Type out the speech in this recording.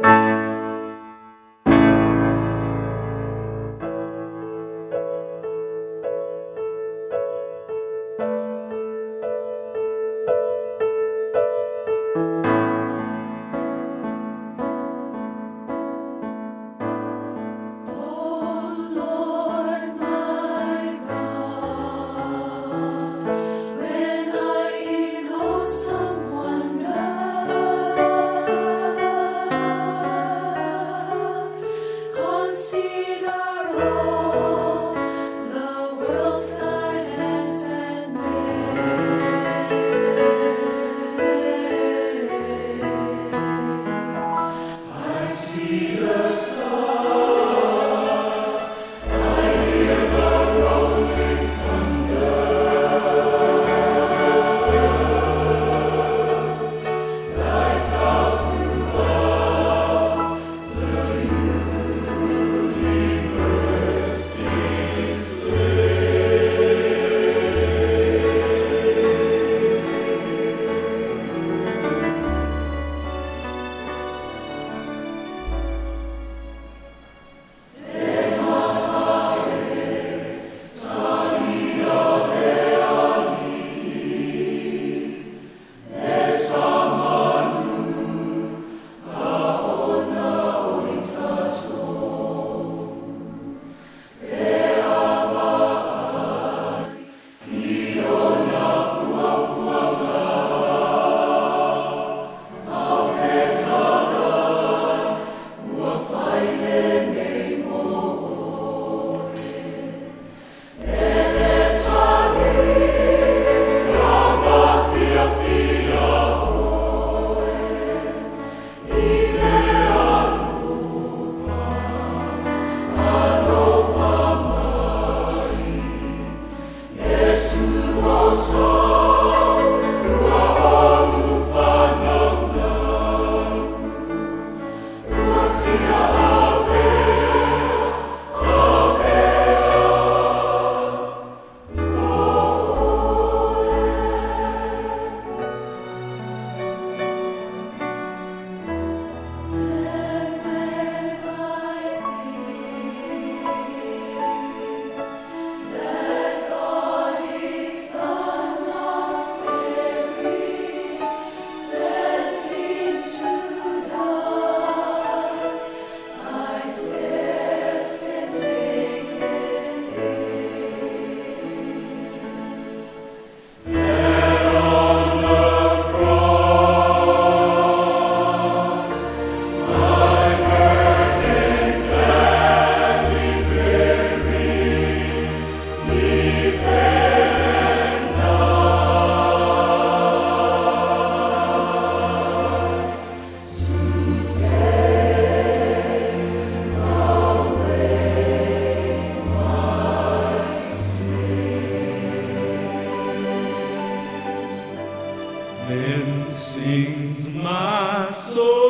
O Lord my God, when I in awesome wonder consider all the worlds thy hands have made. I see the stars, I hear the rolling thunder, thy power throughout the universe display. And when I think that God His Son not sparing sent Him to die, I scarce can take it in. There on the cross, my burden gladly bearing, He bled and died to take away my sin. Then sings my soul.